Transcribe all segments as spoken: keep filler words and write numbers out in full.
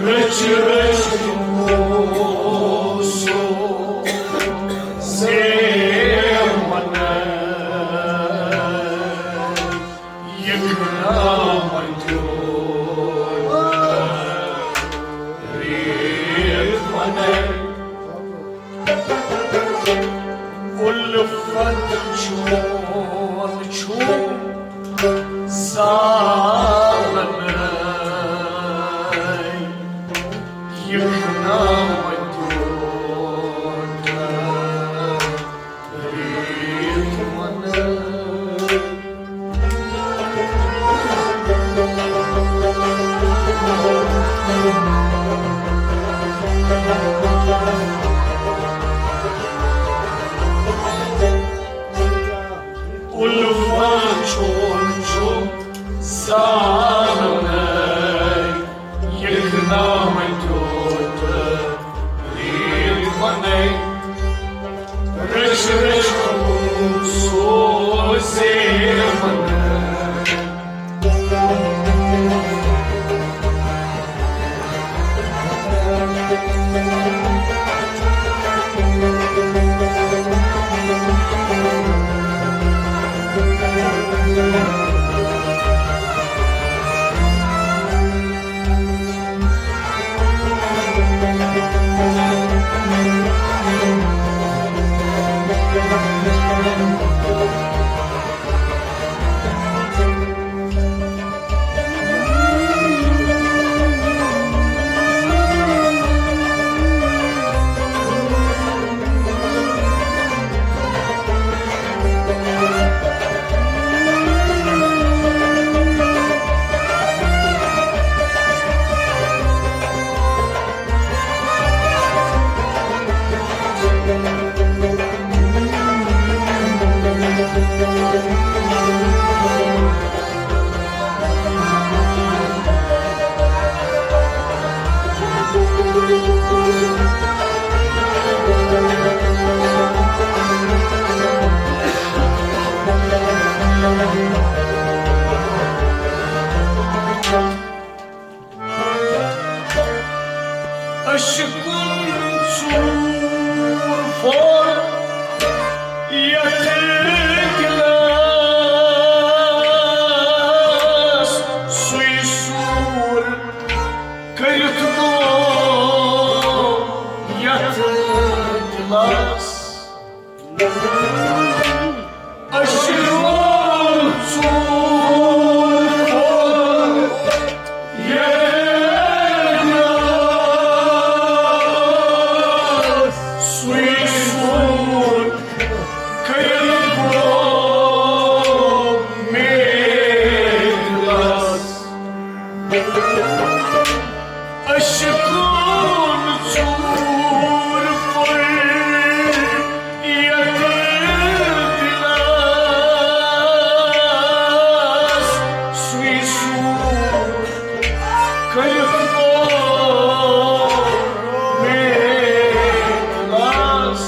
Rich rich موسو زیمن، یکنا مجو ریت من۔ الفت چون چون زالن، یکنا مجو ریت من۔ الفت چون چون زالن، یکنا مجو ریت من۔ رچ رچ سوزے من۔ اشکن ژور پھوٚل یتھ دلس، سُے سوٗر کٔرِتھ گوٚو یتھ دلس۔ اشکن ژور پھوٚل یتھ دلس، سُے سوٗر کٔرِتھ گوٚو مےٚ دلس۔ اشکن ژور پھوٚل یتھ دلس، سُے سوٗر کٔرِتھ گوٚو مےٚ دلس۔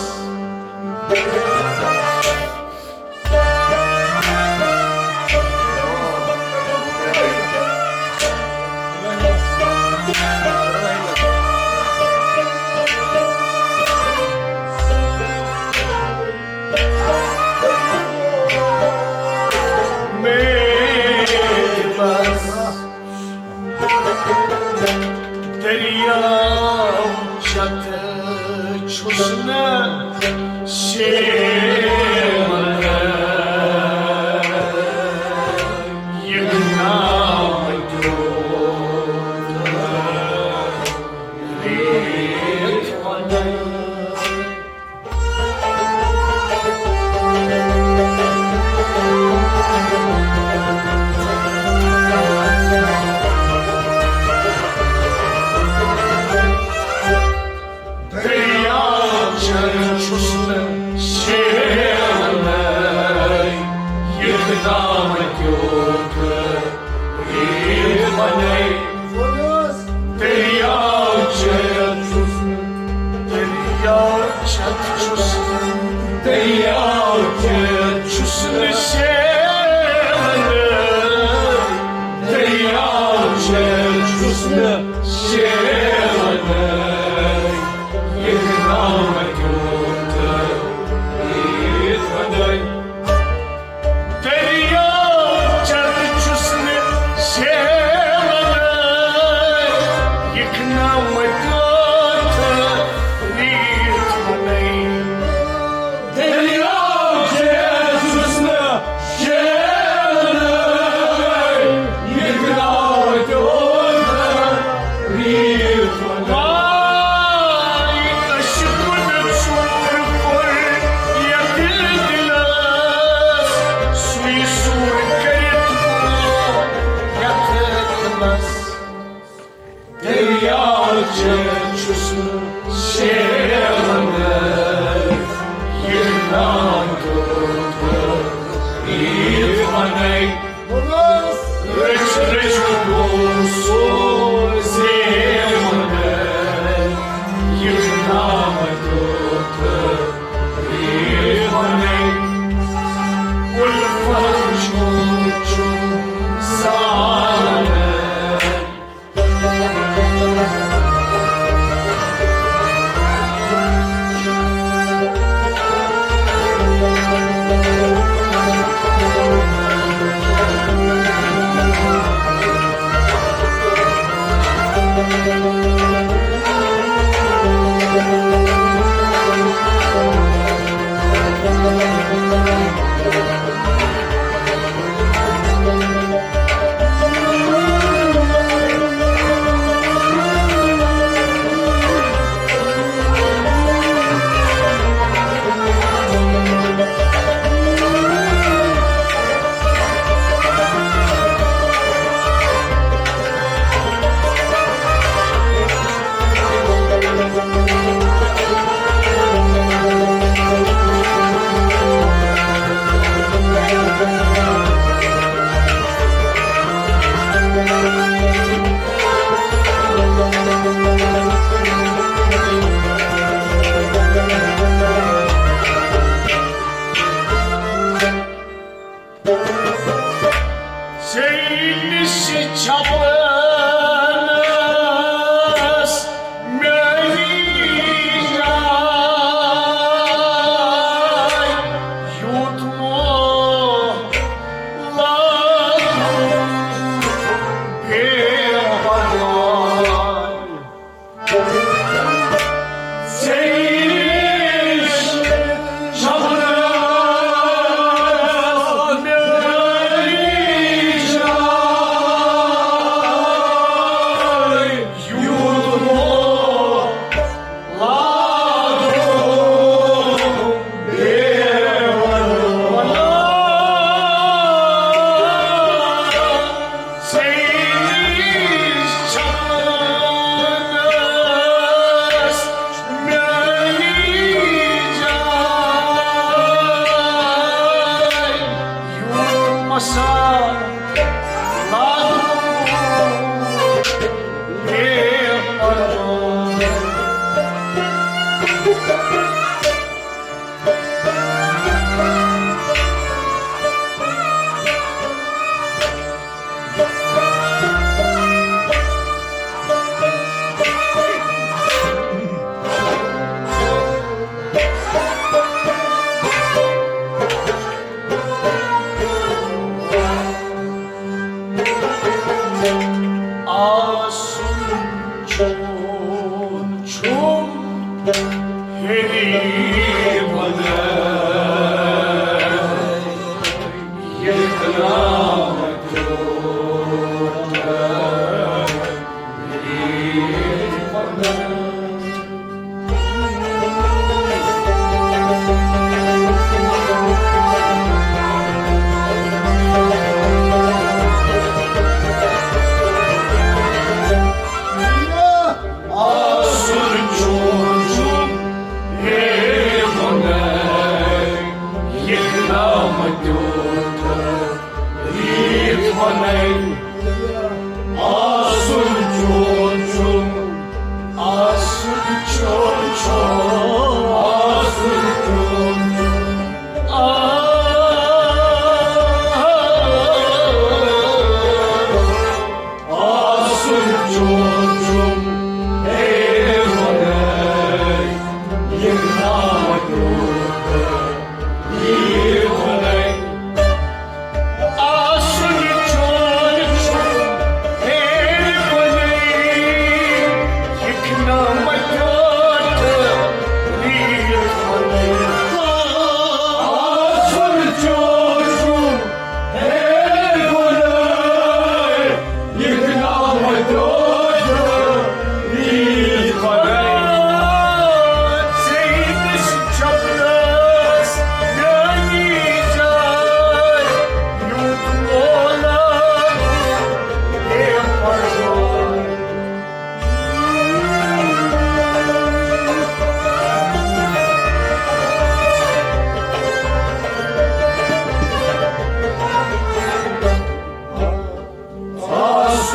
دریاو چتہٕ چھُس نہٕ شیوان، یہِ گام دیُت ریت ونان۔ دریاو چتہٕ چھُس نہٕ شیوان، یہِ گام دیُت ریت ونان۔ دریاو چتہٕ شیرنہٕ یہِ گام دیُت عید خۄداے۔ دٔریاو چرٕ چھُس نہٕ شیرنہٕ یہِ گام دیُت عید خۄداے۔ دٔریاو چرٕ چھُس نہٕ شیرنہٕ یہِ گام دیُت عید خۄداے۔ وای، أسۍ کُن ژوٗر کوٚر یتھ دِلس، سُے سوٗر کٔرِتھ گوٚو یتھ دِلس۔ دٔریاو چرٕ چھُس نہٕ شیرنہٕ یہِ گام دیُت عید خۄداے۔ رٔچھ رٔچھ گوٚو سُہ زیوُن، یہِ گام دیُت عید خۄداے۔ اُلفت چھُم چھُم زالان۔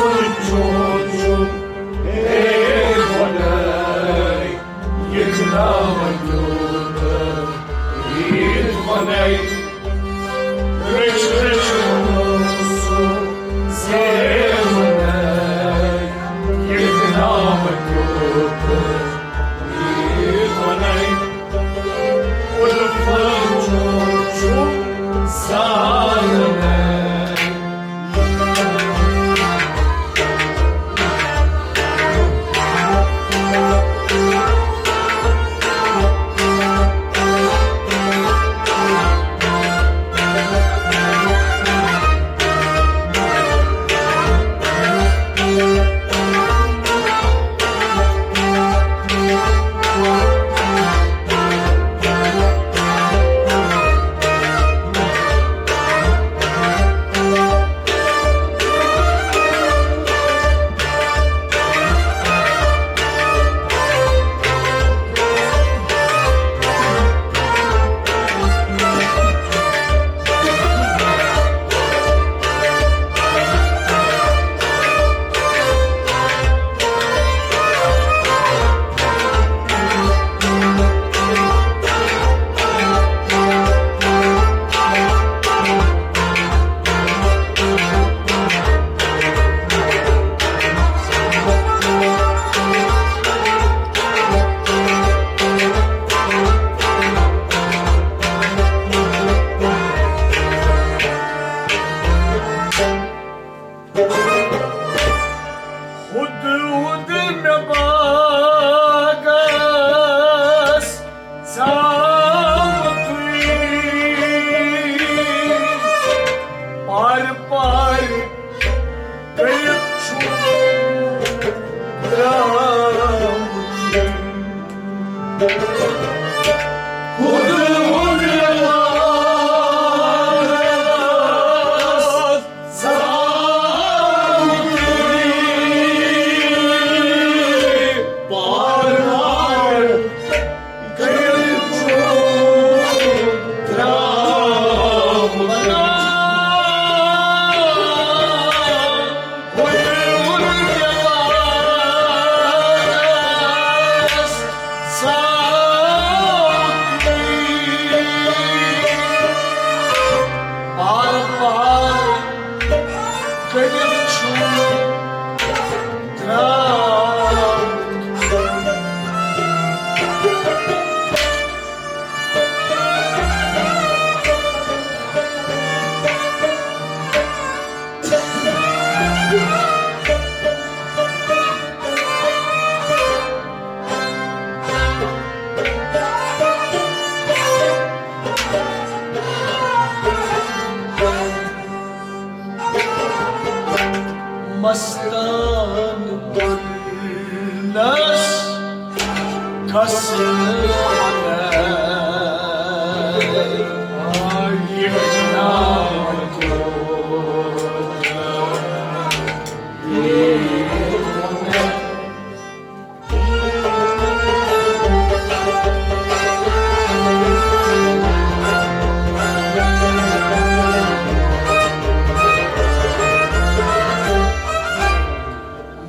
چون چھُ، اے خۄداے، یہِ چھُ ناوَن تیوٗت، یہِ خۄداے۔ رٔچھ، رٔچھ، سُہ زیوَن، یہِ چھُ ناوَن تیوٗت، یہِ خۄداے۔ الفت چھُ زانان۔ ہُد ہُد مےٚ باغس ژاوُتُے، پارٕ پارٕ کٔرِتھ چھُ درٛامُت۔ ہُد ہُد مےٚ باغس کٔرِتھ چھُ درٛامُت۔ مستان کوٚرنس کھسن۔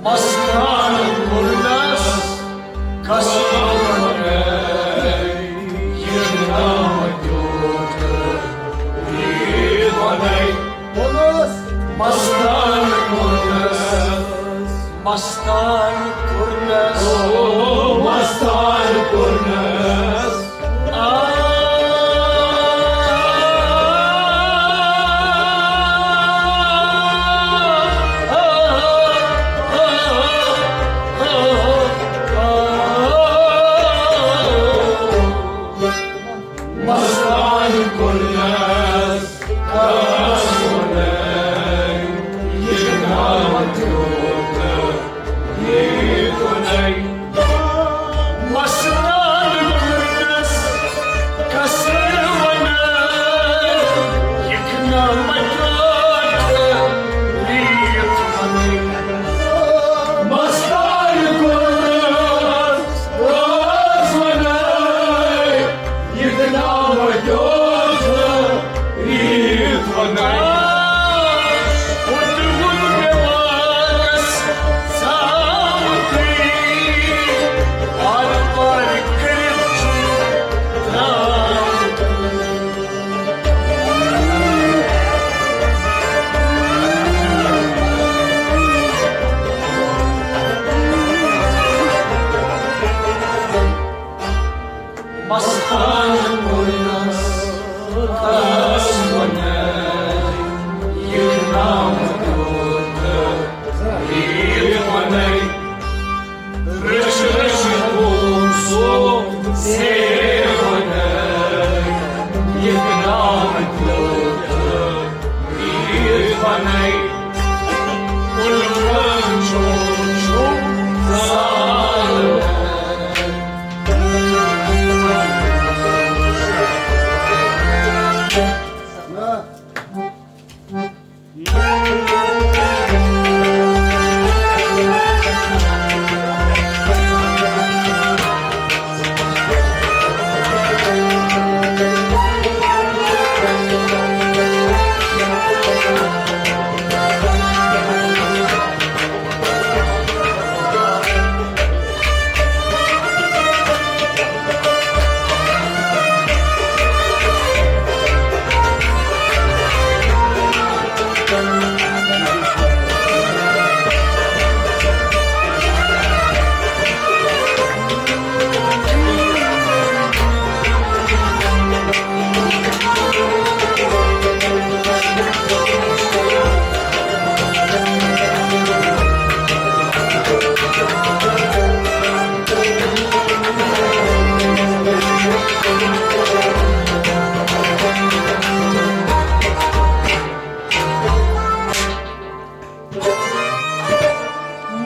مستان کوٚرنس قسم، یہِ ناو دیُت یہِ خۄداے۔ مستان کوٚرنس، مستان کوٚرنس، او مستان کوٚرنس۔ مستان کوٚرنس، کس ونے، یہِ ناو دیُت یہِ خۄداے۔ مستان کوٚرنس،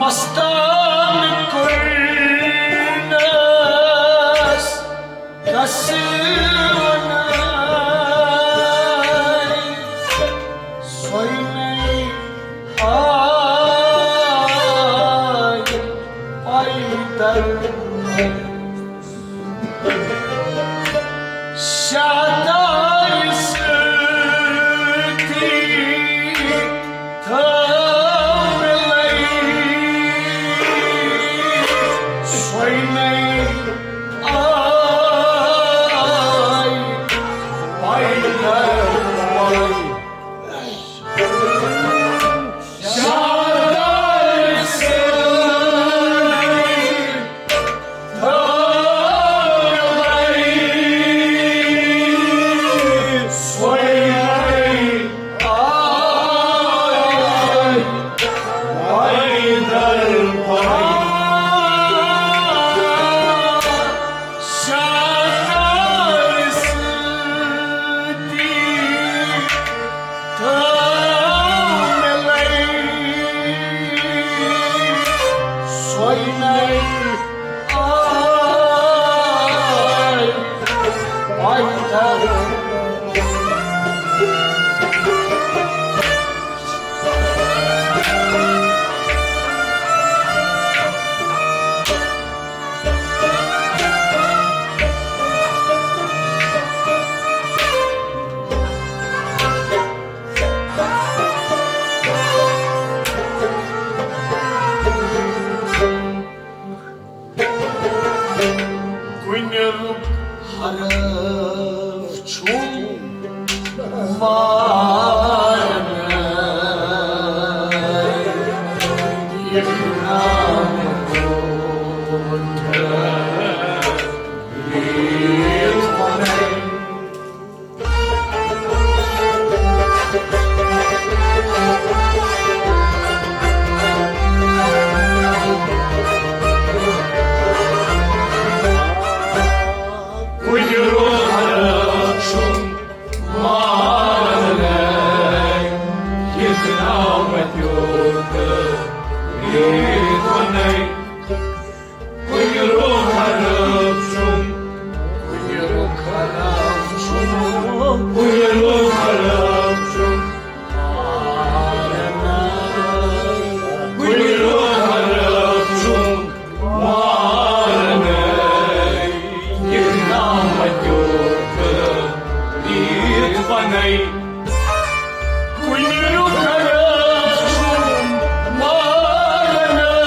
آستان کوٚرنس کس ونان، سۄے نے آے پیدل۔ شادارِ سۭتی تھٲو مےٚ لَے، سۄے نے آے پیدل وَے۔ تھٲو مےٚ لَے، سۄے نے آے پیدل۔ کُنہِ رُک حرف چھُم مارنَے، یہِ نام کوٚر مےٚ۔ کُنہِ روح چھُم مارنَے، یہِ نام تیوٗت یہِ وَنَے۔ کُنہِ روح خراب چھُم، کُنہِ روح خراب چھُم، کُنہِ روح خراب چھُم، کُنہِ روح خراب چھُم، مارنَے، یہِ نام تیوٗت یہِ وَنَے۔ کُنہِ روح خراب چھُم، مارنَے۔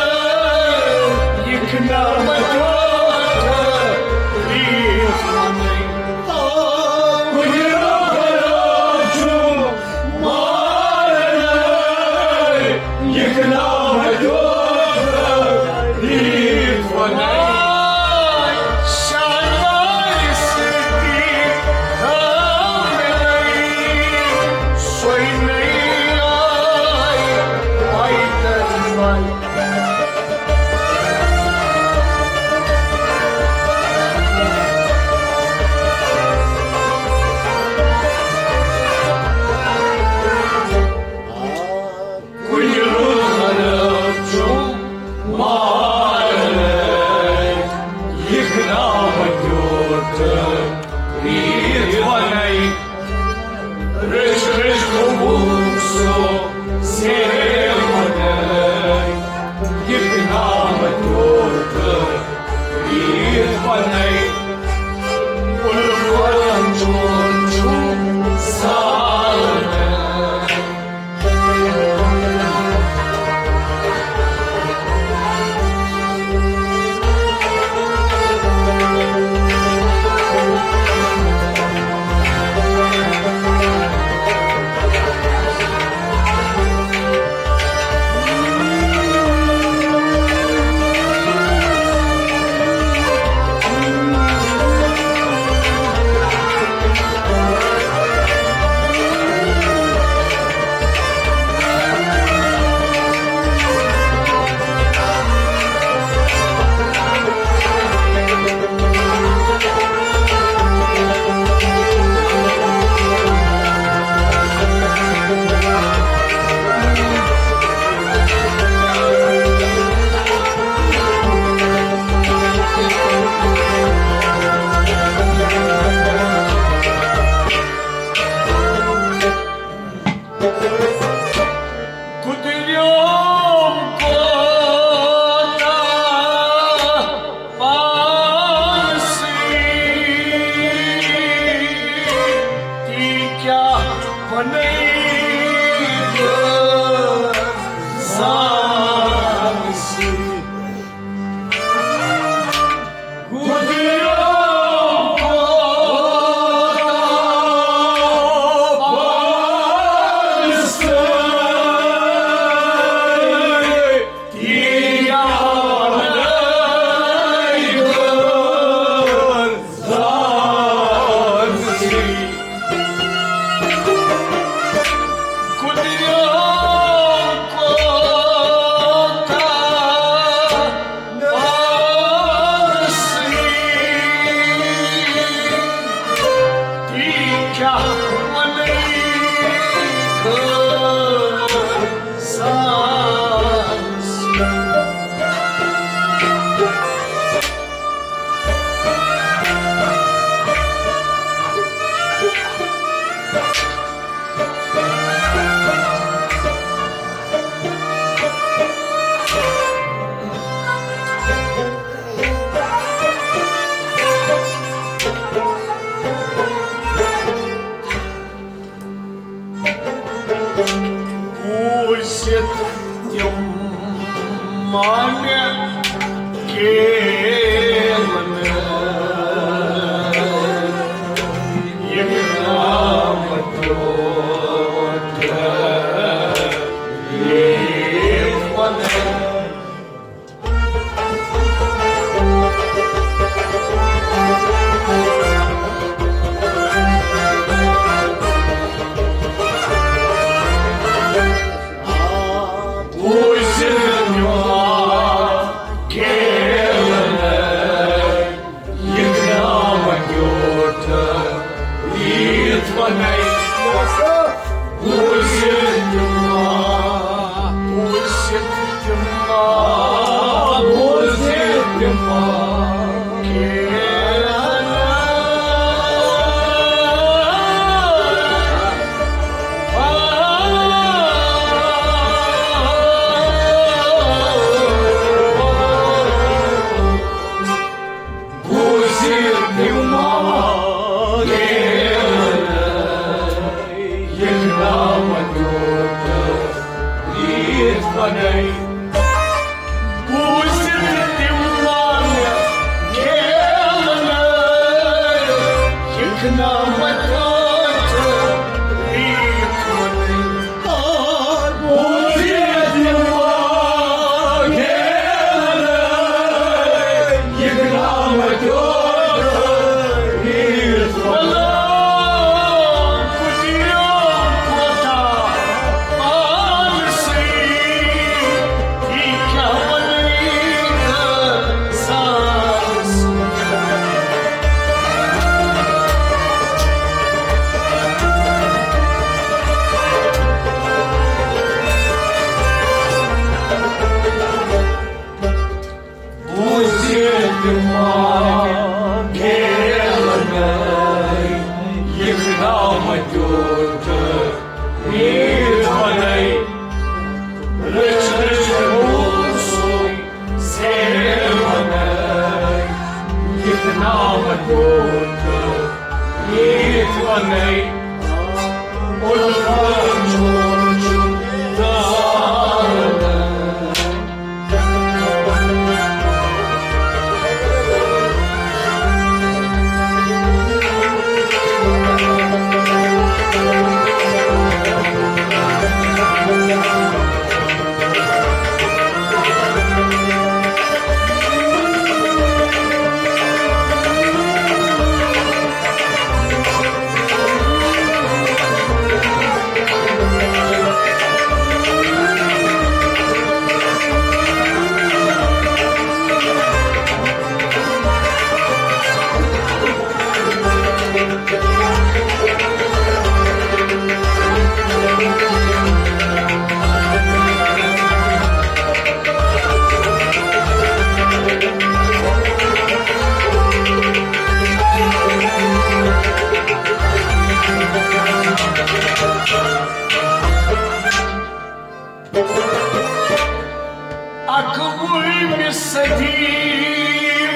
اَکوُہمہِ صدی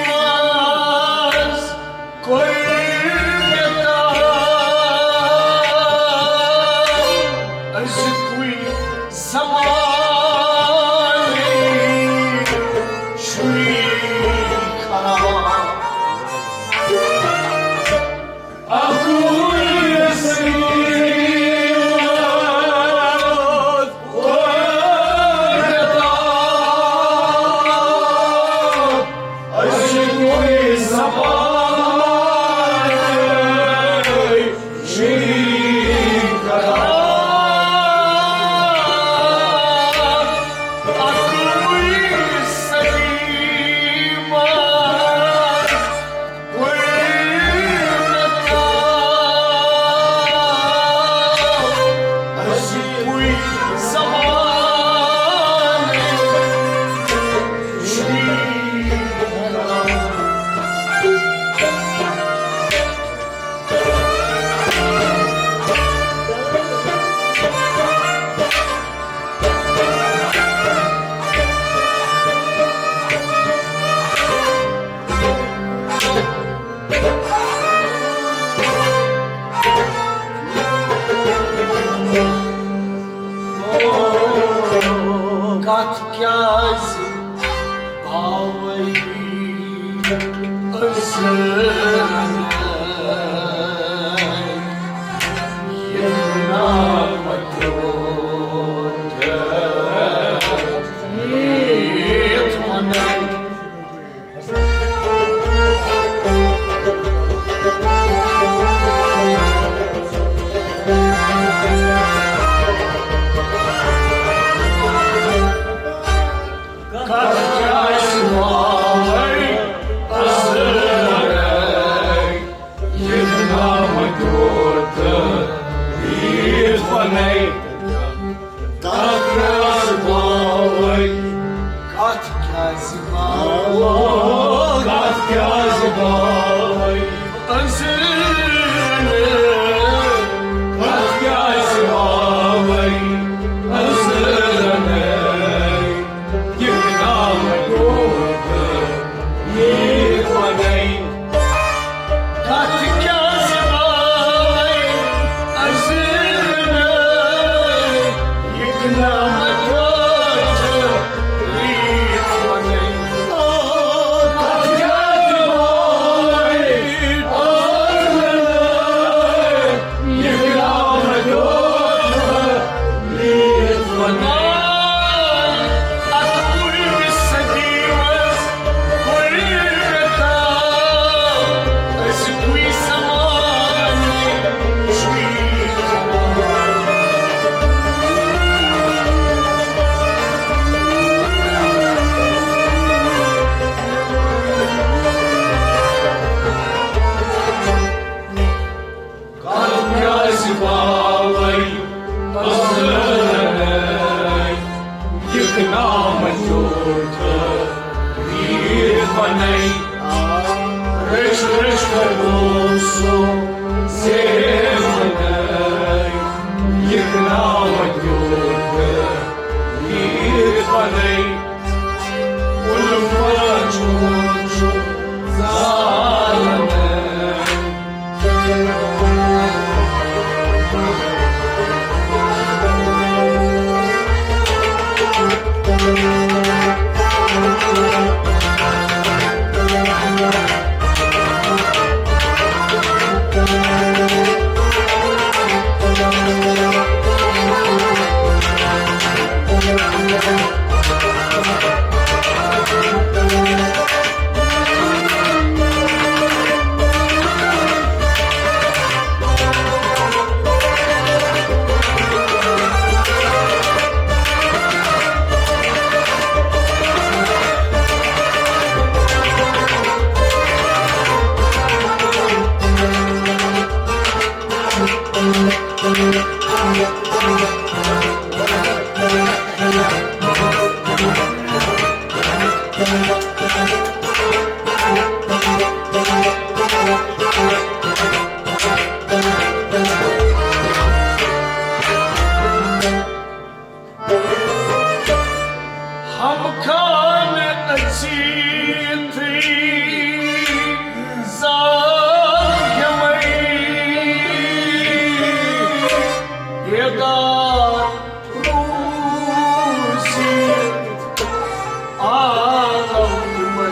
منٛز کوٚر مےٚ تام أزیُکُے زمانہٕ چھُے خراب۔ تتھ کیٛاہ چھِ باوٕے؟ کتھ کیٛاہ چھِ باوٕے؟ کتھ کیٛاہ چھِ باوٕے؟ أنزٕرنٕے۔ کتھ کیٛاہ چھِ باوٕے؟ أنزٕرنٕے۔ یہِ گام ٹوٹھ یہِ وَنَے۔ کتھ کیٛاہ زبانٕے اَسہِ نہٕ یہِ گام ٹوٹھ یہِ وَنَے۔ او، کتھ کیٛاہ زبانٕے اَسہِ نہٕ یہِ گام ٹوٹھ یہِ وَنَے۔ اتھ کُنہِ صدی منٛز کوٚر مےٚ کال، أزِکُے زمانہٕ چھُے خراب۔ کتھ کیٛازِ باوَے اَسہِ نہٕ یہِ گام ٹوٹھ یہِ وَنَے۔ رٔچھ رٔچھ کَرو سُہ زیوَنَے۔ یہِ گام ٹوٹھ یہِ وَنَے۔ اُلفت چھُ زالَن۔ ہم خان اچھی تھی زال ہمیں بیدار روزی عالم میں۔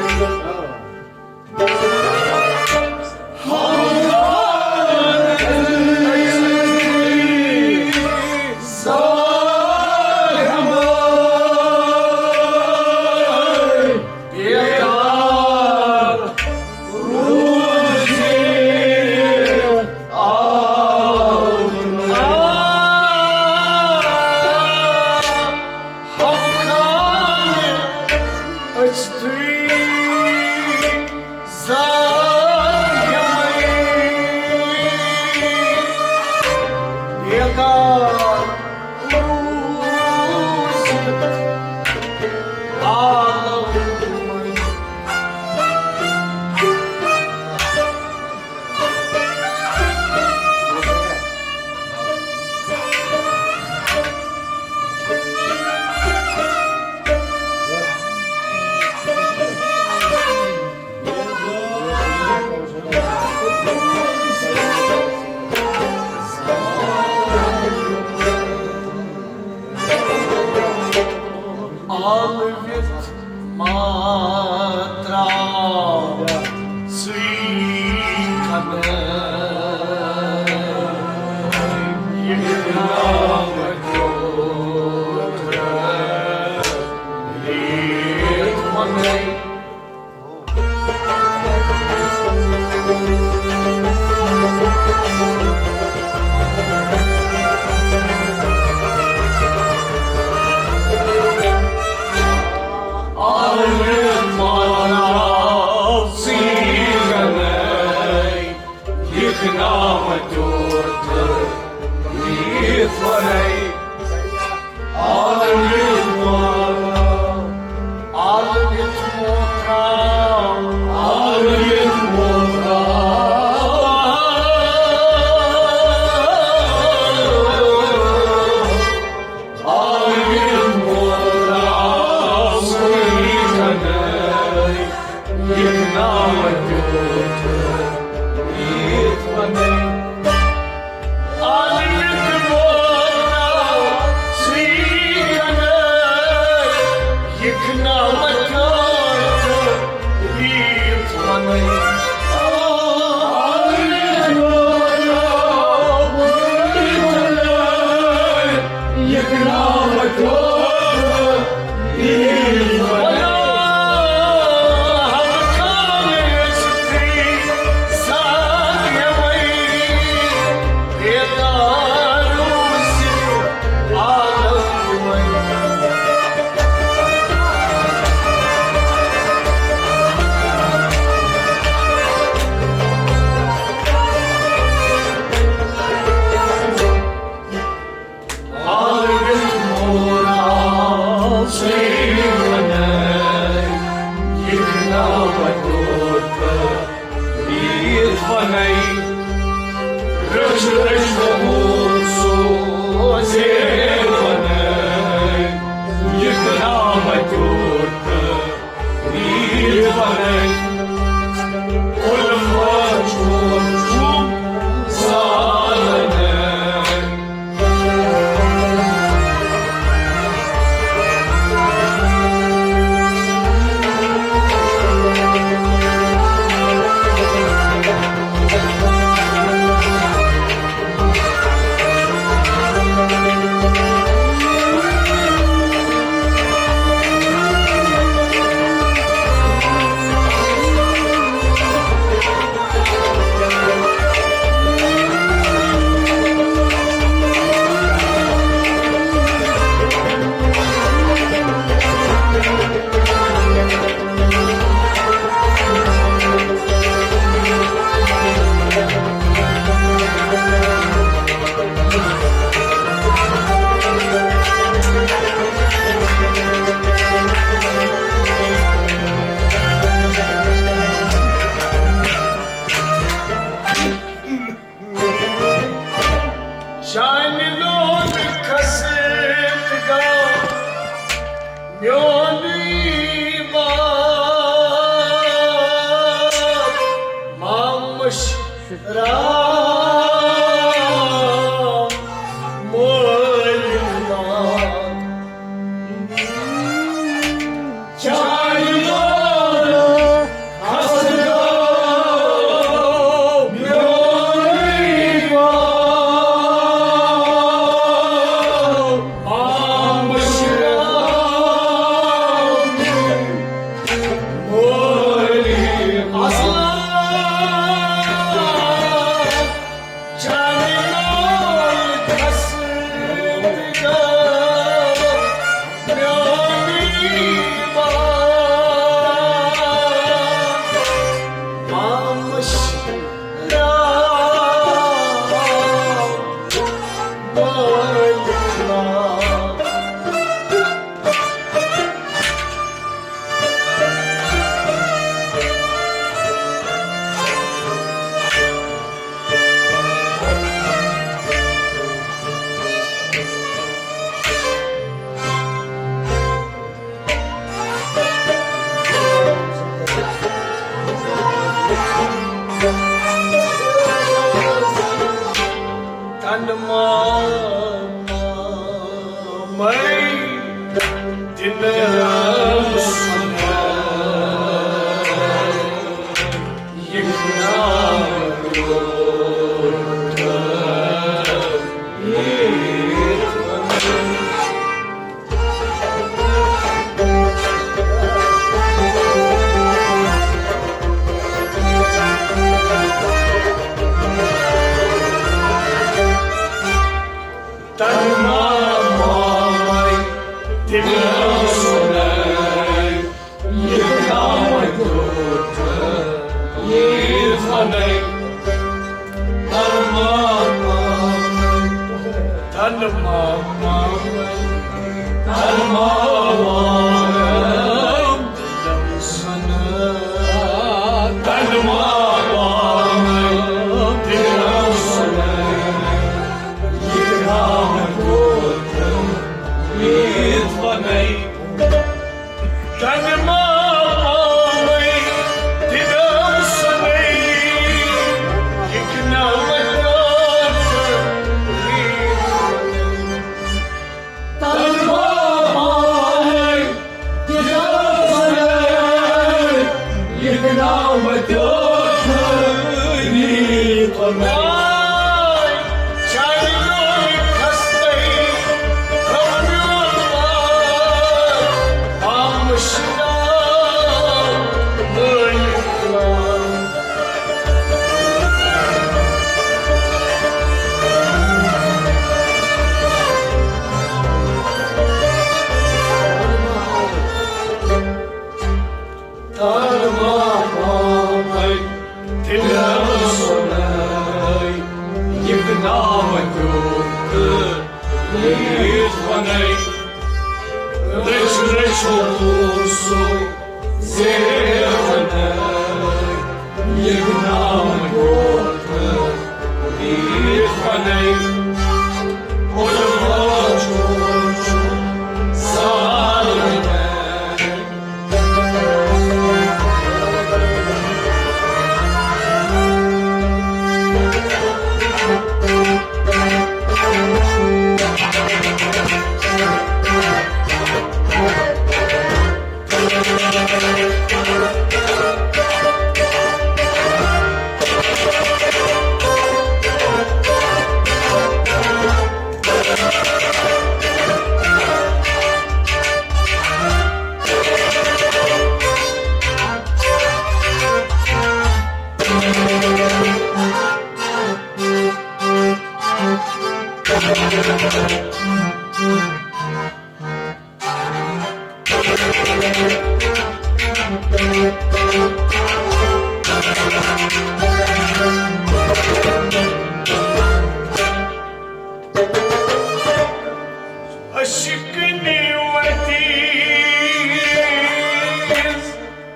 عشقنی وتی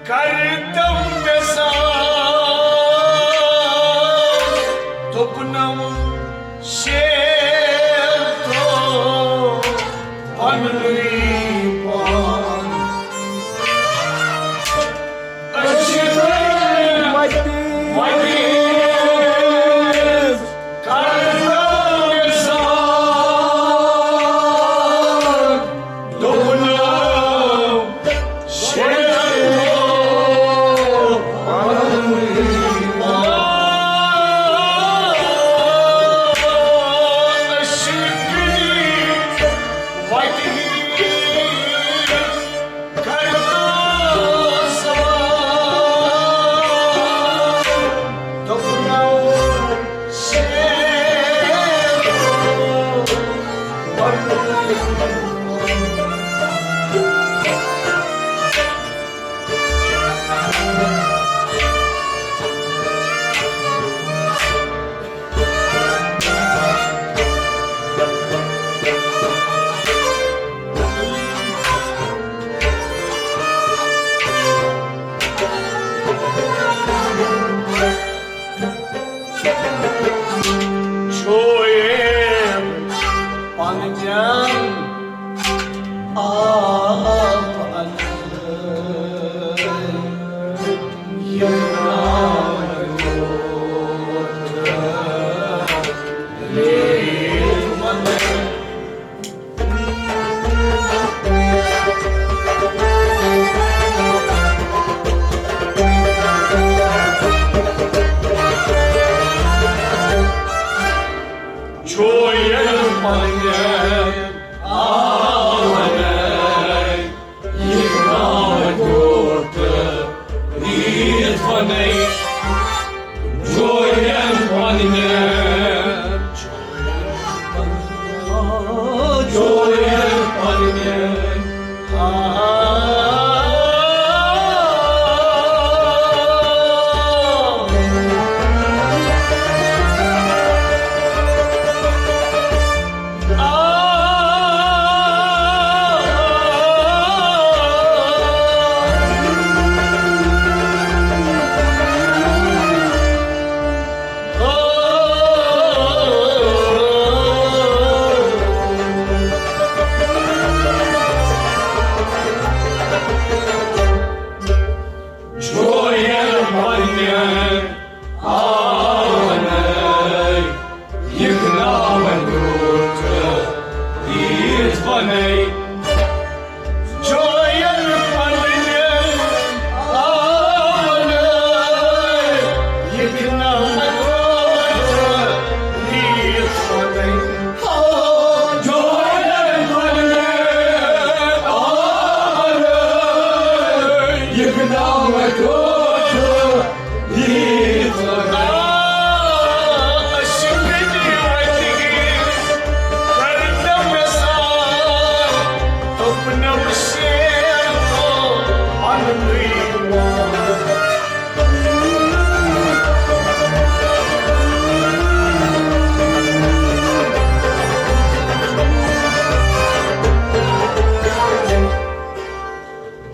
کردم مثال، دوٚپنم شعر تو پننُے پان۔ أسۍ چھِ وتی کردم مثال، دوٚپنم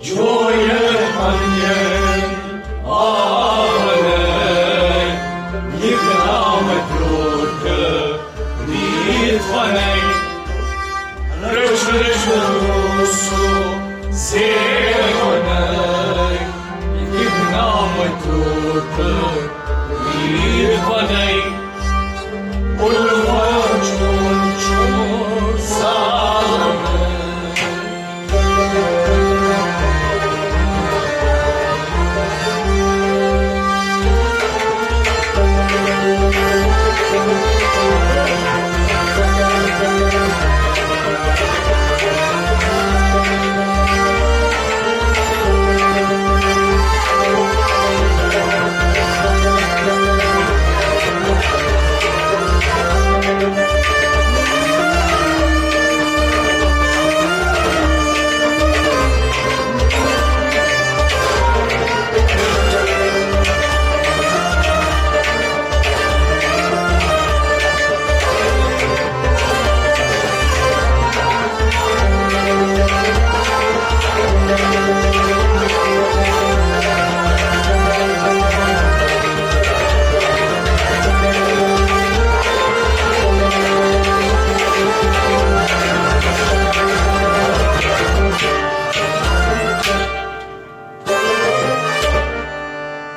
جویہ پننہِ آلہٕ یہِ گام دیُت ریٖت ونے۔ رٔچھ رٔچھ روٗسو زیونے، یہِ گام دیُت ریٖت ونے۔ الفت چون چون زالنے۔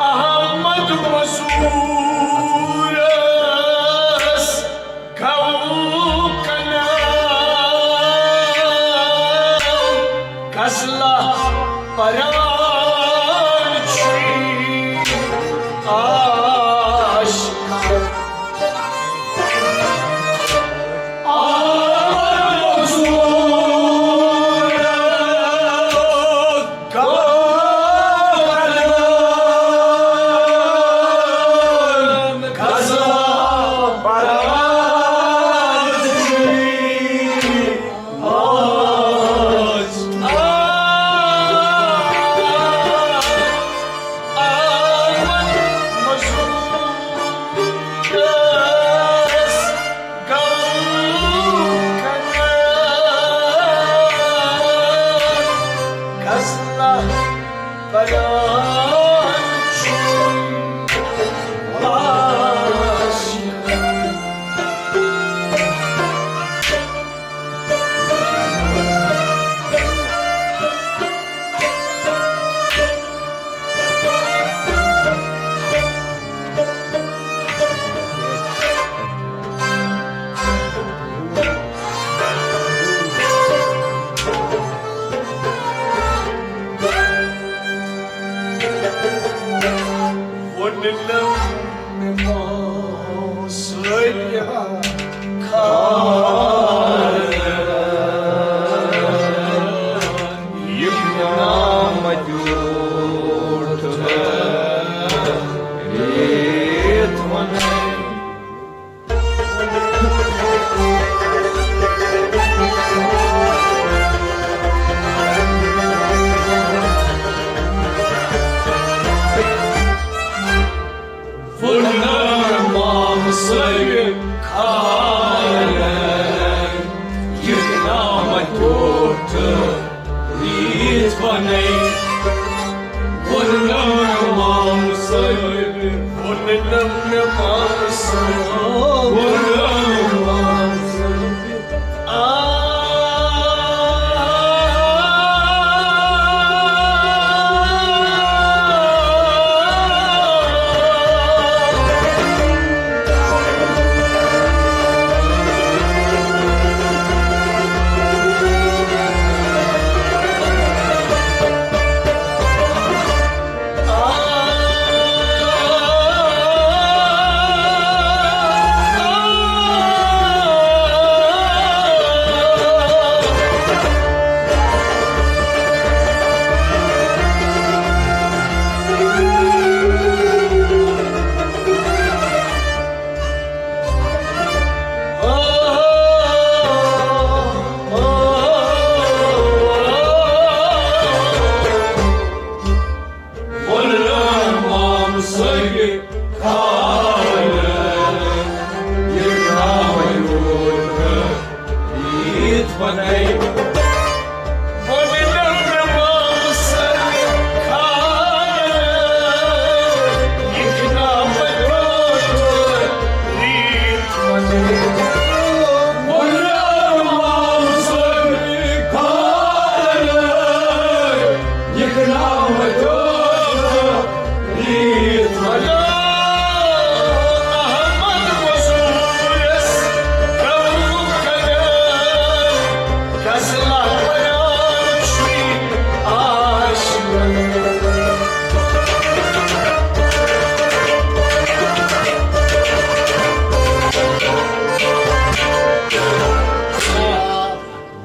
احمد مزورس گو کنان، غزلہ پران چھی عاشق۔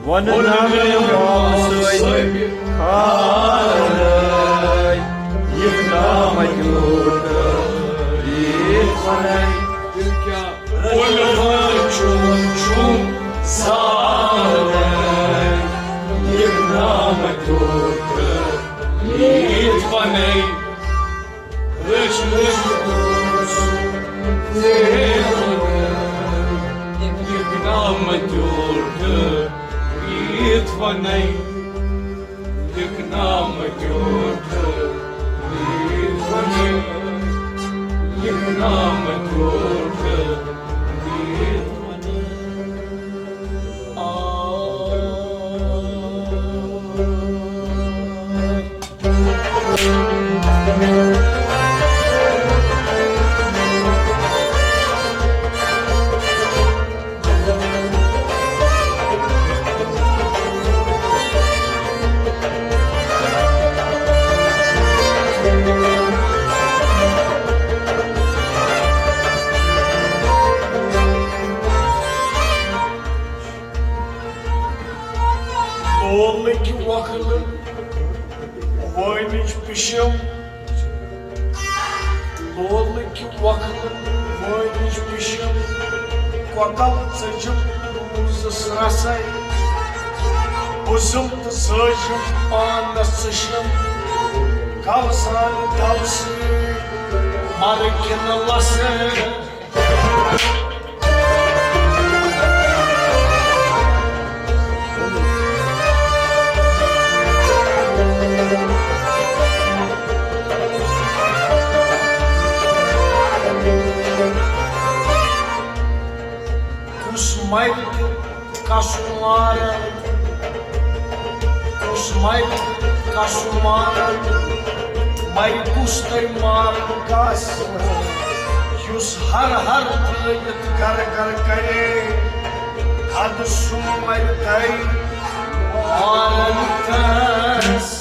وَنہٕ ناوِ وامہٕ صٲبہِ خانَے، یہِ نامہٕ دیُت یہِ وَنَے۔ تیٚلہِ کیٛاہ؟ وَنہٕ وَنہٕ چون چھُم سانَے، یہِ نامہٕ دیُت یہِ وَنَے۔ لولٕکۍ وۄکھلہٕ وٲنِج پِشم، لولٕکۍ وۄکھلہٕ وٲنِج پِشم، کۄکَل ژٔجِم روٗزٕس رَسَے، بُزُم تہٕ زٲجِم پانَس ژٕشِم، کَوزان دَوسہٕ مَرٕ کِنہٕ لَسہٕ۔ کُس مَرِ تہٕ کَسُن مارَن، کُس مَرِ تہٕ کَسُن مارَن، مَرِ کُس تہٕ مارَن کَس، یُس ہَر ہَر ترٛٲوِتھ گَر گَر کَرے، اَدٕ سُہ مَرِ تَے مارَن کَس۔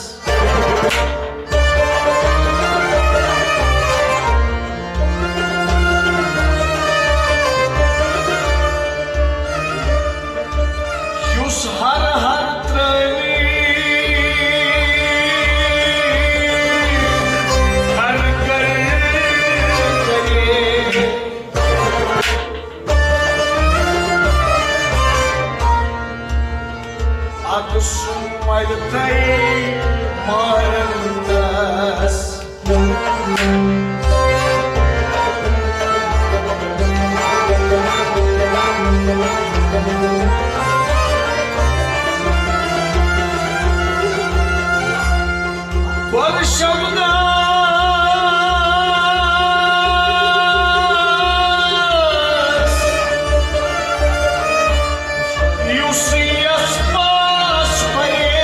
یُس ہَر ہَر ترٛٲوِتھ ہَر کَرِ کَرِ۔ اَدٕ سُہ مَرِ تَے مارَن کَس۔ گۄڈٕ شبناس یُس یَس پاس پرے۔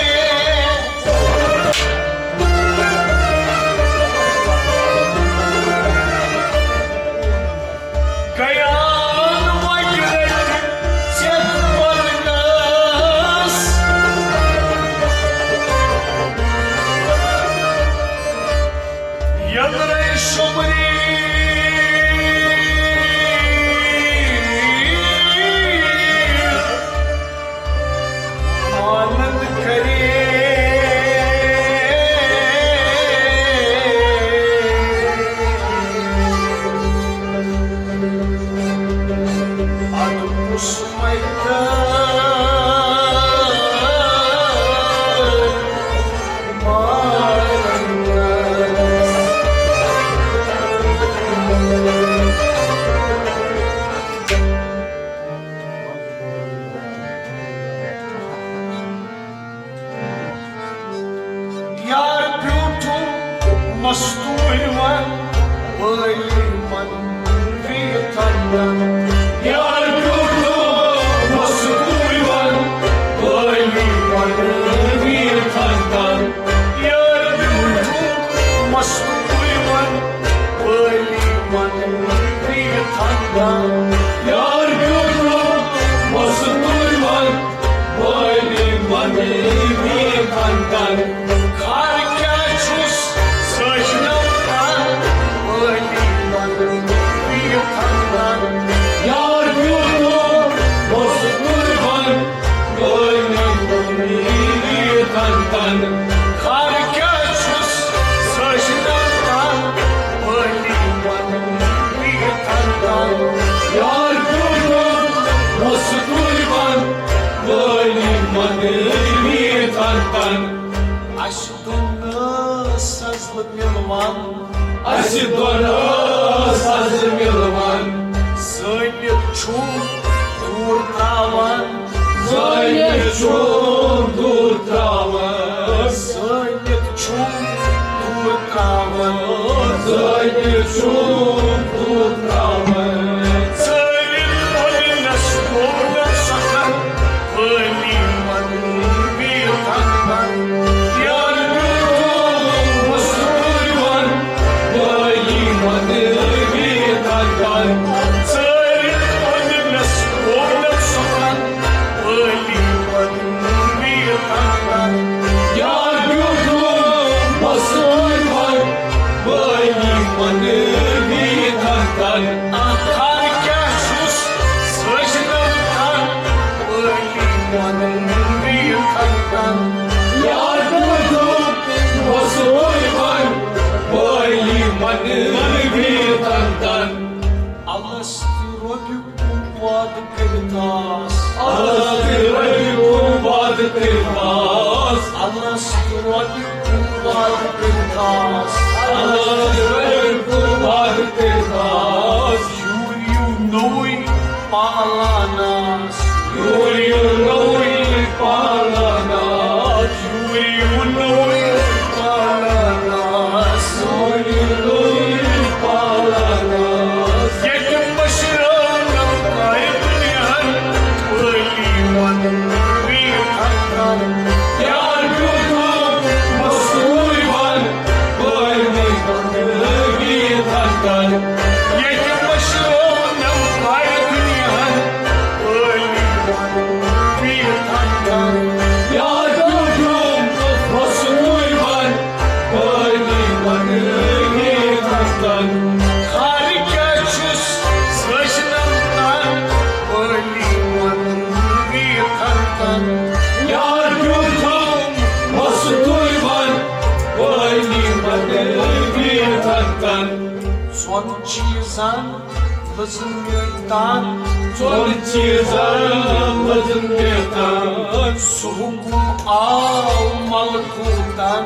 گیان وۄنۍ رٔٹۍ ژےٚ پننس۔ یَنرَے شُمری آنند کرے۔ ادٕ کُس مَرِ تَے مارَن کَس۔ یار بیوٗٹھُم مستوٗرۍ وَن، وٲلۍ وَن ویٖتھَن دَن۔ یار بیوٗٹھُم مستوٗرۍ وَن، وٲلۍ وَن ویٖتھَن دَن۔ یار بیوٗٹھُم مِلوان۔ اَسہِ دۄن ٲس از مِلوان۔ زٲنِتھ چھُم دوٗر ترٛاوان۔ زٲنِتھ چھُم دوٗر ترٛاوان۔ زٲنِتھ چھُم دوٗر ترٛاوان۔ زٲنِتھ چھُم دوٗر ترٛاوان۔ ژٲرِتھ پننِس کوٗنس سخن۔ پٲلی من بیٖٹھن تن۔ یار بیوٗٹھُم مستوٗرۍ ون۔ پٲلی من بیٖٹھن تن۔ ژٲرِتھ پننِس کوٗنس سخن۔ پٲلی من بیٖٹھن تن۔ یار بیوٗٹھُم مستوٗرۍ ون۔ پٲلی من بیٖٹھن تن۔ آخر کیٛاہ چھُس سجدن تن؟ پٲلی من بیٖٹھن تن۔ یار بیوٗٹھُم مستوٗرۍ ون۔ پٲلی من بیٖٹھن تن۔ الس تہٕ رۄبہِ کُن وعدٕ کٔرِتھ آس۔ الس تہٕ رۄبہِ کُن وعدٕ کٔرِتھ آس۔ الس تہٕ رۄبہِ کُن وعدٕ کٔرِتھ آس۔ الس تہٕ رۄبہِ کُن وعدٕ کٔرِتھ آس۔ یور یِیِو نوٚوُے پالان آس۔ یور یِیِو نوٚوُے پالان آس۔ یور یِیِو نوٚوُے پالان آس۔ یور یِیِو نوٚوُے پالان آس۔ ییٚتہِ مٔشرٲونم کارِ دُنیاہن، پٲلی ونن بیٖٹھن تن۔ یار بیوٗٹھُم مستوٗرۍ ون۔ پٲلی ونن بیٖٹھن تن۔ ییٚتہِ مٔشرٲونم کارِ دُنیاہن، پٲلی ونن بیٖٹھن تن۔ یار بیوٗٹھُم مستوٗرۍ ون۔ پٲلی ونن بیٖٹھن تن۔ خارِ کیٛاہ چھُس سجدن تن؟ پٲلی ونن بیٖٹھن تن۔ یار بیوٗٹھُم مستوٗرۍ ون۔ پٲلی ونن بیٖٹھن تن۔ ژۄن چیٖزن لٔژ مےٚ تن۔ ژۄن چیٖزن لٔژ مےٚ تن۔ سُہ حُکُم آو ملکوٗتن۔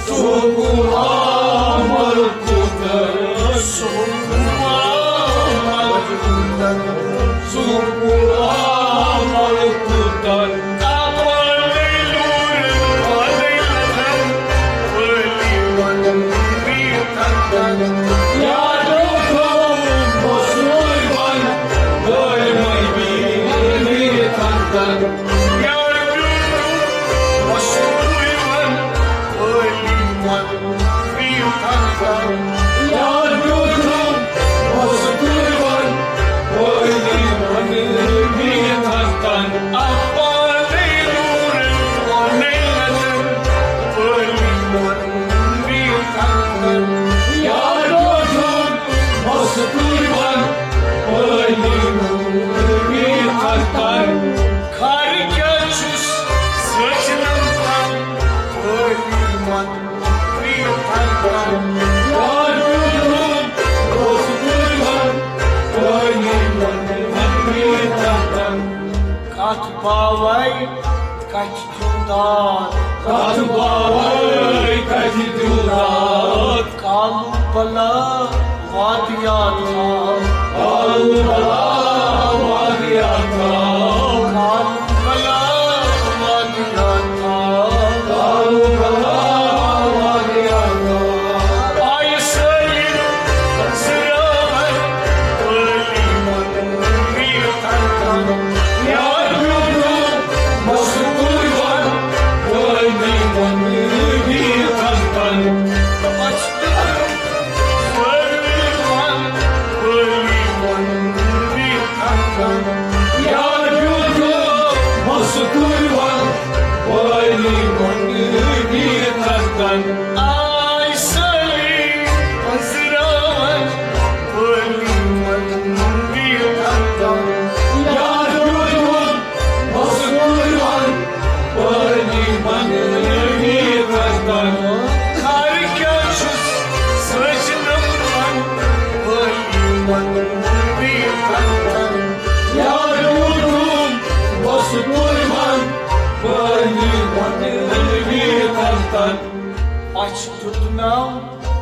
سُہ حُکُم آو ملکوٗتن۔ سُہ حُکُم آو ملکوٗتن۔ سُہ حُکُم آو ملکوٗتن۔ تاپان نوٗرن پانَے لگن۔ پٲلی ونن بیٖٹھن تن۔ یار بیوٗٹھُم مستوٗرۍ ون۔ پٲلی ونن بیٖٹھن تن۔ یار بیوٗٹھُم مستوٗرۍ ون۔ پٲلی ونن بیٖٹھن تن۔ یار بیوٗٹھُم مستوٗرۍ ون۔ پٲلی ونن بیٖٹھن تن۔ اپانے نوٗرن پانَے لگن۔ پٲلی ونن بیٖٹھن تن۔ یار بیوٗٹھُم مستوٗرۍ ون۔ پٲلی ونن بیٖٹھن تن۔ خارِ کیٛاہ چھُس سجدن تن؟ پٲلی ونن بیٖٹھن تن۔ یار بیوٗٹھُم مستوٗرۍ ون۔ پٲلی ونن بیٖٹھن تن۔ کتھ باوے کتھِ دیُت داد۔ کتھ باوے کتھِ دیُت داد۔ کالہٕ بلا وادیات تھا۔ کالہٕ بلا وادیات تھا۔ کالہٕ بلا وادیات تھا۔ کالہٕ بلا وادیات تھا۔ آیہِ سٲلِم زٕرٲوَن پٲلی ونن بیٖٹھن تن۔ یار بیوٗٹھُم مستوٗرۍ ون۔ پٲلی ونن بیٖٹھن تن۔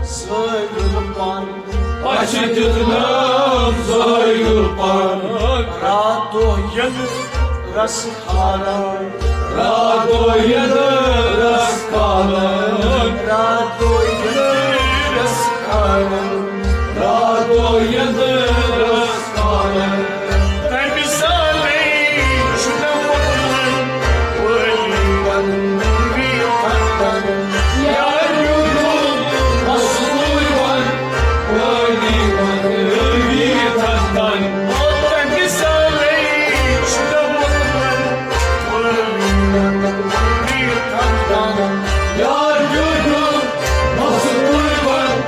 زٲیُل پن۔ پچھِ دیُتنم زٲیُل پن۔ راتھ دۄہ ییٚلہِ رس کھالن۔ راتھ دۄہ ییٚلہِ رس کھالن۔ راتھ دۄہ ییٚلہِ رس کھالن۔ راتھ دۄہ ییٚلہِ رس کھالن۔ تمہِ سالے چھُنہٕ مۄکلان وٲلی ونُن ویٖر تن۔ یار میون مستوٗر ون، وٲلی ونُن ویٖر تن۔ او تمہِ سالے چھُنہٕ مۄکلان وٲلی ونُن ویٖر تن۔ یار میون مستوٗر ون،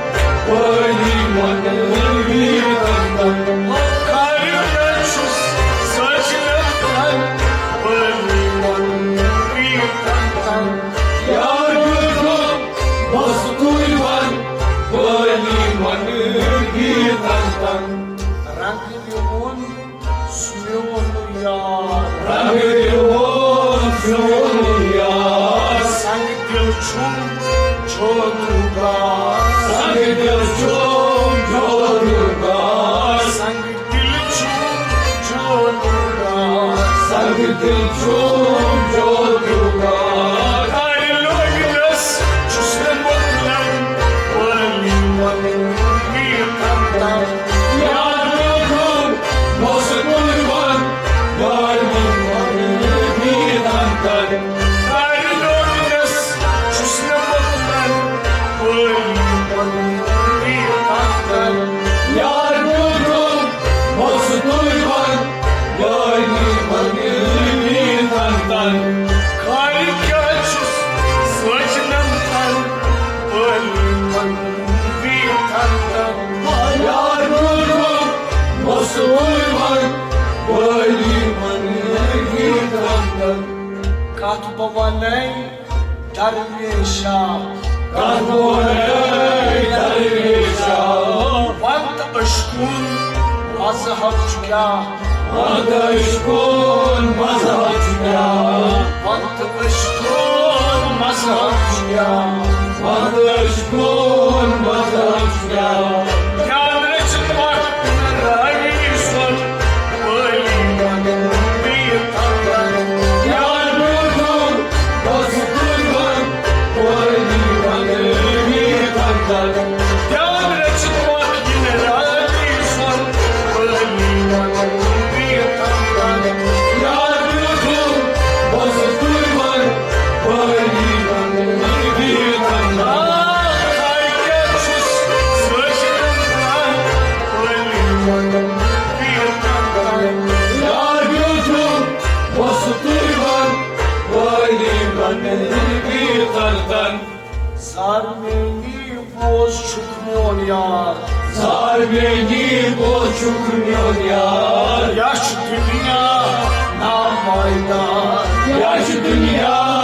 وٲلی ونُن ویٖر تن۔ خٲر نہ چھُس سوچنہٕ تن، وٲلی ونُن ویٖر تن۔ یار میون مستوٗر ون، وٲلی ونُن ویٖر تن۔ رنگ میون سُہ میون یار۔ رنگ دیوان سون یار۔ سنگ دل چھُم جادوگر۔ سنگ دل چھُم جادوگر۔ سنگ دل چھُم جادوگر۔ سنگ دل چھُم جادوگر۔ کر لوگنس چھُس نہٕ مۄکلان وٲلی ونُن ویٖر تن۔ یار میون مستوٗر ون، وٲلی ونُن ویٖر تن۔ کر لوگنس چھُس نہٕ مۄکلان وٲلی ونُن ویٖر تن۔ یار میون مستوٗر ون، وٲلی ونُن ویٖر تن۔ خٲر کیٛاہ چھُس سوچنہٕ تن، وٲلی ونُن ویٖر تن۔ یار میون مستوٗر ون، وٲلی ونُن ویٖر تن۔ کتھ بہٕ ونَے درویشا۔ کتھ بہٕ ونَے درویشا۔ ون تہٕ عشقُن مذہب چھُ کیٛاہ؟ ون تہٕ عشقُن مذہب چھُ کیٛاہ؟ ون تہٕ عشقُن مذہب چھُ کیٛاہ؟ ون تہٕ عشقُن مذہب چھُ کیٛاہ؟ دھیان رٔچھِتھ وقت راوی سُن، وٲلی ونُن ویٖر تن۔ یار میون مستوٗر ون، وٲلی ونُن ویٖر تن۔ دھیان رٔچھِتھ وقت راوی سُن، وٲلی ونُن ویٖر تن۔ یار میون مستوٗر ون، وٲلی ونُن ویٖر تن۔ آ، خٲر کیٛاہ چھُس سوچنہٕ تن، وٲلی ونُن ویٖر تن۔ یار میون مستوٗر ون، وٲلی ونُن ویٖر تن۔ زار میٛٲنی بوز چھُکھ میون یار۔ زار میٛٲنی بوز چھُکھ میون یار۔ یا چھُ دُنیا ناپایدار۔ یا چھُ دُنیا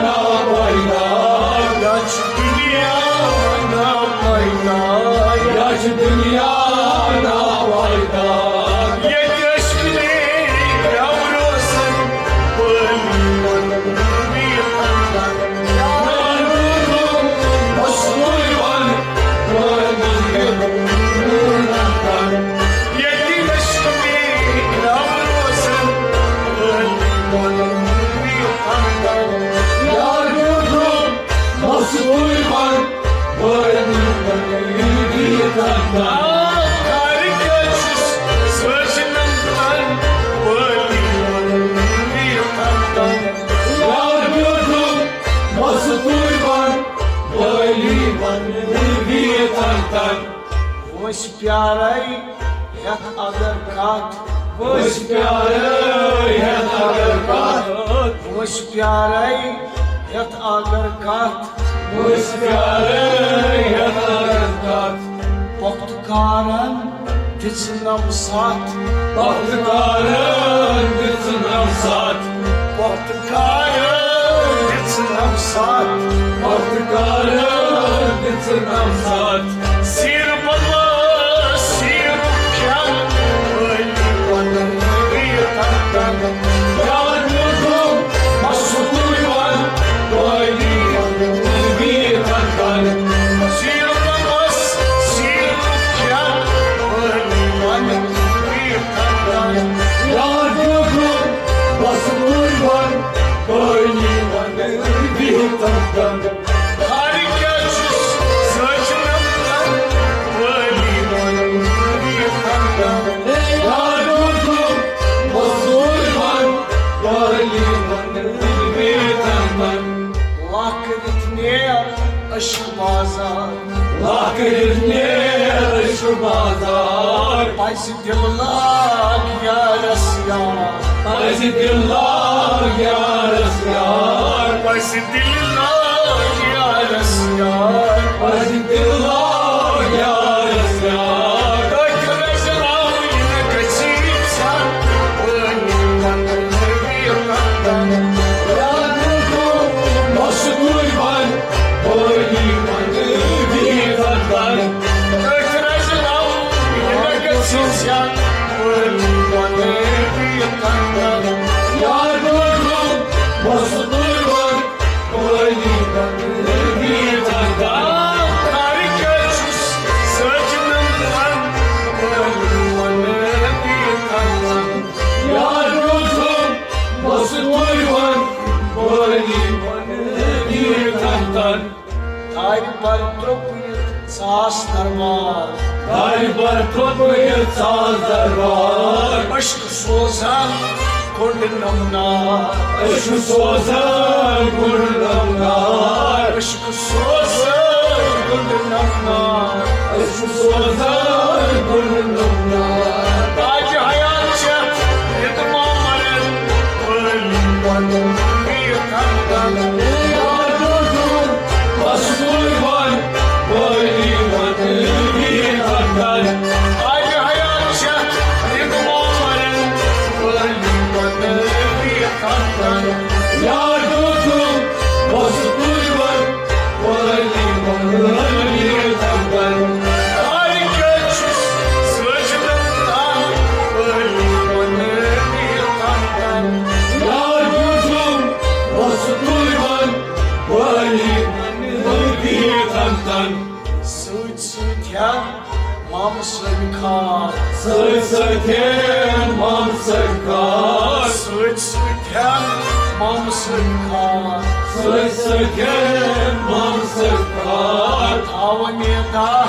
ناپایدار۔ یا چھُ دُنیا ناپایدار۔ یا چھُ دُنیا ناپایدار۔ ییٚتہِ ٲسۍ کِنۍ درٛاو روزان، پٲنۍ وَنُن ویٖر اندر۔ یار میون مستوٗر وَن، پٲنۍ وَنُن ویٖر اندر۔ ییٚتہِ ٲسۍ کِنۍ درٛاو روزان، پٲنۍ وَنُن ویٖر اندر۔ یار میون مستوٗر وَن، وٲنٛسہِ پیارے ہٮ۪تھ اگر کتھ۔ وٲنٛسہِ پیارے ہٮ۪تھ اگر کتھ۔ وٲنٛسہِ پیارے ہٮ۪تھ اگر کتھ۔ وٲنٛسہِ پیارے ہٮ۪تھ اگر کتھ۔ پۄختہٕ کارن دِژنم ساتھ۔ پۄختہٕ کارن دِژنم ساتھ۔ پۄختہٕ کارن دِژنم ساتھ۔ پۄختہٕ کارن دِژنم ساتھ۔ سیٖر بدلاو، سیٖرُک کھٮ۪ن، وٲلۍ پنُن ویٖر تن۔ یار میون مستوٗر وَن، وٲلۍ پنُن ویٖر تن۔ سیٖر بدلاو، ہر کیٛاہ چھُس سٲجنم تن، وٲلی وَن یہِ خندم۔ یارو تُم مزدوٗر وَن، وٲلی وَن یہِ خندم۔ لَکھ رِتھ نیر عشق بازار۔ لَکھ رِتھ نیر عشق بازار۔ پَزِ دِل لاگ یارس یار۔ پَزِ دِل لاگ یارس یار۔ پَزِ دِل لاگ یارس یار۔ پَزِ دِل لاگ یارس یار۔ أتھۍ رزِ لاوٕنۍ نہٕ گژھی ژھٮ۪ن۔ وٲنۍ پَنُن نبی قدم۔ یارو تُم مزدوٗر وَن، وٲلی وَن یہِ خندم۔ أتھۍ رزِ لاوٕنۍ نہٕ گژھی ژھٮ۪ن۔ وٲنۍ پَنُن نبی قدم۔ یارو تُم مزدوٗر وَن، وٲلی وَن یہِ خندم۔ ہر کیٛاہ چھُس سٲجنم تن، وٲلی وَن یہِ خندم۔ یارو تُم مزدوٗر وَن، وٲلی وَن یہِ خندم۔ دارِ بر ترٛوپمُت ژاس دربار۔ دارِ بر ترٛوپمُت ژاس دربار۔ عشق سوزان گُنڈ نمنار۔ عشق سوزان گُنڈ نمنار۔ عشق سوزان گُنڈ نمنار۔ عشق سوزان گُنڈ نمنار۔ تاج حیات چھےٚ رِدما مرن، وٲلی وَن یہِ خندم۔ یارو تُم مزدوٗر وَن، وٲلی وَن یہِ خندم۔ تاج حیات چھےٚ رِدما مرن، وٲلی وَن یہِ خندم۔ یارو تُم مزدوٗر وَن، وٲلی وَن یہِ خندم۔ ہر کیٛاہ چھُس سٲجنم تن، وٲلی وَن یہِ خندم۔ یارو تُم مزدوٗر وَن، وٲلی وَن یہِ خندم۔ سۭتۍ سۭتۍ ہٮ۪ن مامہٕ صٲبہِ خاص۔ سۭتۍ سۭتۍ ہٮ۪ن مامہٕ صٲبہِ خاص۔ سۭتۍ سۭتۍ ہٮ۪ن مامہٕ صٲبہِ خاص۔ سۭتۍ سۭتۍ ہٮ۪ن مامہٕ صٲبہِ خاص۔ تھاوٕ میدا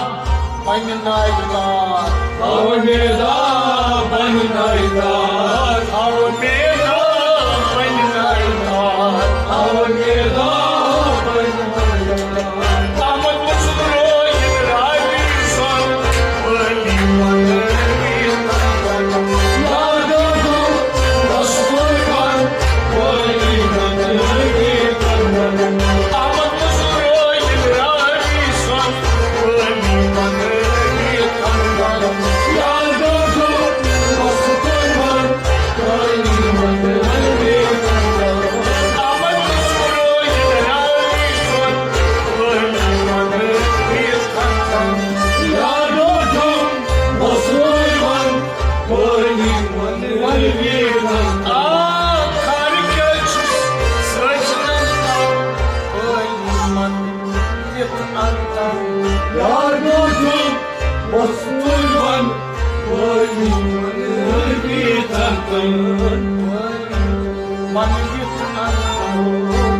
پننہِ نایہِ تار۔ تھاوٕ میدا پننہِ نایہِ تار۔ تھاوٕ میدا پننہِ نایہِ تار۔ تھاوٕ میدا پننہِ نایہِ تار۔ احمد مسعود روزِ راوی سُنٛد، وٲلی وَن یہِ خندم۔ یارو تُم مزدوٗر وَن، وٲلی وَن یہِ خندم۔ احمد مسعود روزِ راوی سُنٛد، وٲلی وَن یہِ خندم۔ یارو تُم مزدوٗر وَن، وٲلی وَن یہِ خندم۔ احمد مسعود روزِ راوی سُنٛد، وٲلی وَن یہِ خندم۔ یارو تُم مزدوٗر وَن، وٲلی وَن یہِ خندم۔ آ، خر کیٛاہ چھُس سٲجنم تن، وٲلی وَن یہِ خندم۔ یارو تُم مزدوٗر وَن، وٲلی وَن یہِ خندم۔ وٲلی وَن یہِ خندم۔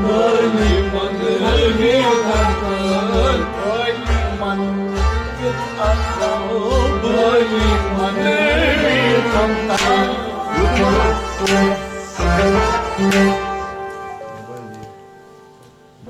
وٲلی وَن یہِ خندم۔ وٲلی وَن یہِ خندم۔ وٲلی وَن یہِ خندم۔